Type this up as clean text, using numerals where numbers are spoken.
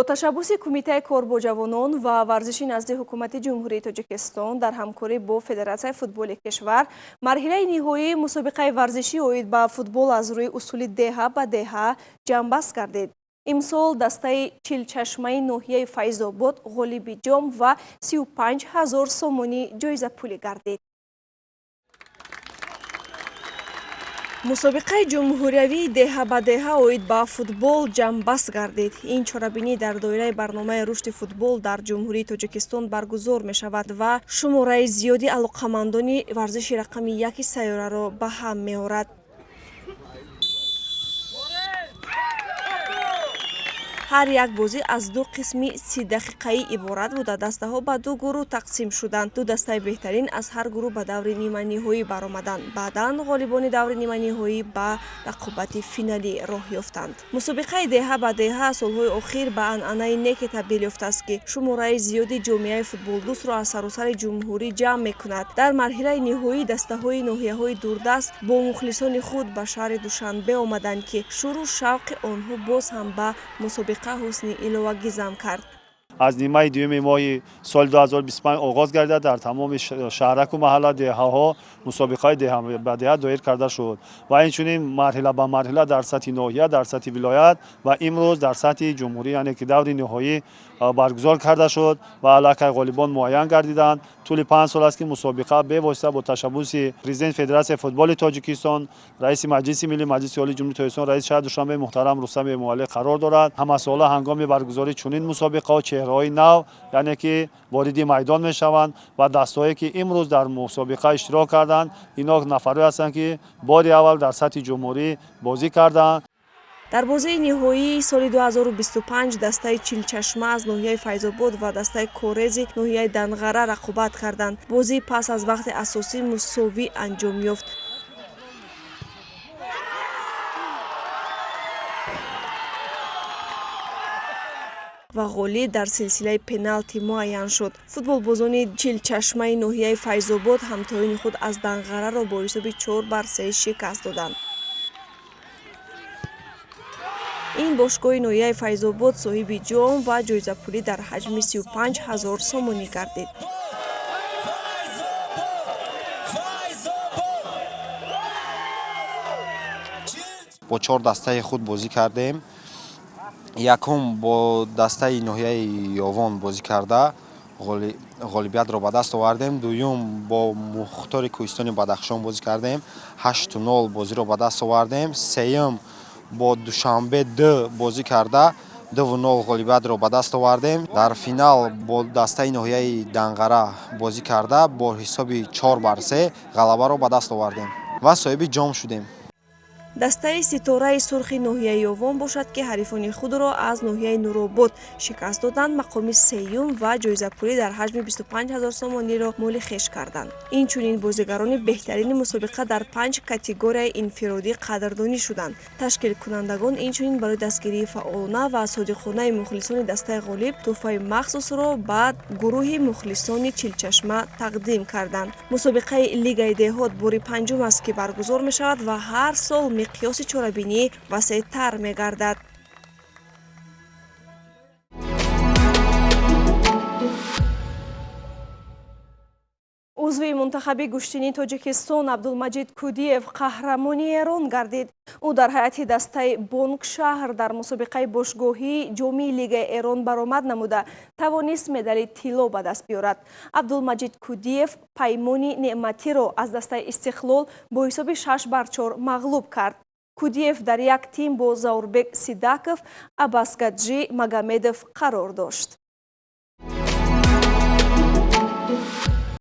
Бо ташаббуси Кумитаи кор бо ҷавонон ва варзиши назди Ҳукумати Ҷумҳурии Тоҷикистон дар ҳамкорӣ бо Федератсияи футболи кишвар марҳилаи ниҳоии мусобиқаи варзишӣ оид ба футбол аз рӯи усули деҳа ба деҳа ҷамъбаст гардид. Имсол дастаи Чилчашмаи ноҳияи Файзобод ғолиби ҷом ва 35 ҳазор сомонӣ ҷоизапулӣ гардид. Мусобиқаи ҷумҳуриявии деҳа ба деҳа оид ба футбол ҷамъбаст гардид. Ин чорабинӣ дар доираи барномаи рушди футбол дар Ҷумҳурии Тоҷикистон баргузор мешавад ва шумораи зиёди алоқамандони варзиши рақами яки сайёраро ба ҳам меорад. Ҳар як бозӣ аз ду қисми 30-дақиқаӣ иборат буда, дастаҳо ба ду гурӯҳ тақсим шуданд. Ду дастаи беҳтарин аз ҳар гурӯҳ ба даври ниманиҳоӣ баромаданд. Баъдан ғолибони даври ниманиҳоӣ ба рақобати финалӣ роҳ ёфтанд. Мусобиқаи деҳа ба деҳа солҳои охир ба анъанаи неке табдил ёфтааст, ки шумораи зиёди ҷомеаи футболдӯстро аз саросари ҷумҳурӣ ҷамъ мекунад. Дар марҳилаи ниҳоӣ дастаҳои ноҳияҳои дурдаст бо мухлисони худ ба шаҳри Душанбе омаданд, ки шуру шавқи онҳо боз ҳам ба мусобиқа ҳусни иловагӣ зам кард. Аз нимаи дуюми моҳи соли 2025 оғоз гардида, дар тамоми шаҳраку маҳалла, деҳаҳо мусобиқаҳои деҳа ба деҳа доир карда шуд ва инчунин марҳила ба марҳила дар сатҳи ноҳия, дар сатҳи вилоят ва имрӯз дар сатҳи ҷумҳурӣ, яъне ки даври ниҳоӣ баргузор карда шуд ва аллакай ғолибон муайян гардиданд. Тӯли 5 сол аст, ки мусобиқа бевосита бо ташаббуси президенти Федератсияи футболи Тоҷикистон, раиси Маҷлиси Миллӣ, Маҷлиси Олии Ҷумҳурии Тоҷикистон, раиси шаҳри Душанбе муҳтарам Рустам Эмомалӣ қарор дорад. Ҳамасола ҳангоми баргузории чунин мусобиқаҳо чеҳраҳои нав, яъне ки вориди майдон мешаванд ва дастаҳое, ки имрӯз дар мусобиқа иштирок карданд, ино нафарое ҳастанд, ки бори аввал дар сатҳи ҷумҳурӣ бозӣ карданд. Дар бозии ниҳоии соли 2025 дастаи Чилчашма аз ноҳияи Файзобод ва дастаи Корези ноҳияи Данғара рақобат карданд. Бозӣ пас аз вақти асосӣ мусовӣ анҷом ёфт ва ғолиб дар силсилаи пеналти муайян шуд. Футболбозони Чилчашмаи ноҳияи Файзобод ҳамтоёни худ аз Данғараро бо ҳисоби 4 бар 3 шикаст доданд. Ин бошгоҳи ноҳияи Файзобод соҳиби ҷом ва ҷоизапулӣ дар ҳаҷми 35 ҳазор сомонӣ гардид. Бо чор дастаи худ бозӣ кардем. Якум бо дастаи ноҳияи Ёвон бозӣ карда, ғолибиятро ба даст овардем. Дуюм бо Мухтори Кӯҳистони Бадахшон бозӣ кардем, 8-0 бозиро ба даст овардем. Сеюм бо Душанбе д бозӣ карда, 2-0 ғолибиятро ба даст овардем. Дар финал бо дастаи ноҳияи Данғара бозӣ карда, бо ҳисоби 4 бар 3 ғалабаро ба даст овардем ва соҳиби ҷом шудем. Дастаи Ситораи сурхи ноҳияи Ёвон бошад, ки ҳарифони худро аз ноҳияи Нуробод шикаст доданд, мақоми сеюм ва ҷоизапулӣ дар ҳаҷми 25 ҳазор сомониро моли хеш карданд. Инчунин бозигарони беҳтарини мусобиқа дар панҷ категорияи инфиродӣ қадрдонӣ шуданд. Ташкилкунандагон инчунин барои дастгирии фаъолона ва содиқонаи мухлисони дастаи ғолиб тӯҳфаи махсусро ба гурӯҳи мухлисони Чилчашма тақдим карданд. Мусобиқаи Лигаи деҳот бори панҷум аст, ки баргузор мешавад ва ҳар сол миқёси чорабинӣ васеътар мегардад. Узви мунтахаби гӯштинии Тоҷикистон Абдулмаҷид Кудиев қаҳрамони Эрон гардид. Ӯ дар ҳайати дастаи Бонкшаҳр дар мусобиқаи бошгоҳии ҷоми Лигаи Эрон баромад намуда, тавонист медали тилло ба даст биёрад. Абдулмаҷид Кудиев Паймони Неъматиро аз дастаи Истиқлол бо ҳисоби 6 бар 4 мағлуб кард. Кудиев дар як тим бо Заурбек Сидаков, Аббасгаджи Магомедов қарор дошт.